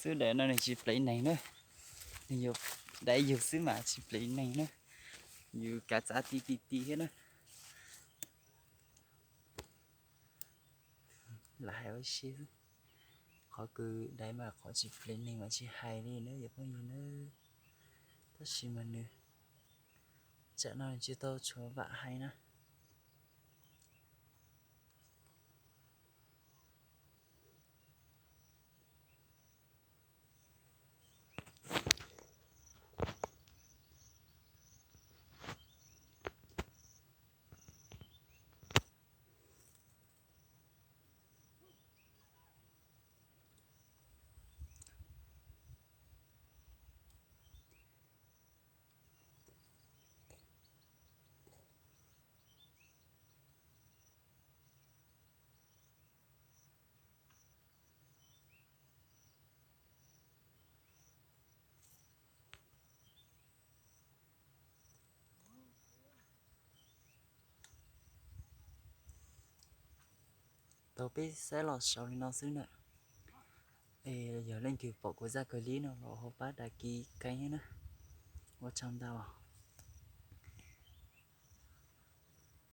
Twb daim no nws tsis plev neeg na, nws yog daim yug xwb mas tsis plev neeg na, yus kav txav ti ti ti thiab na. Lam hais ua si xwb, qhov kws daim mas qhov tsis plev neeg mas tsis hais li na yog phooj ywg na. Tab sis mas nws tsam no tsis tau tshuav vam hais na. Tau peb saib los saud li no xwb na. Es yog leej twg pom kuv zaj kawg li no los ho pab dag kis kheeb na. Ua tsaug ntau.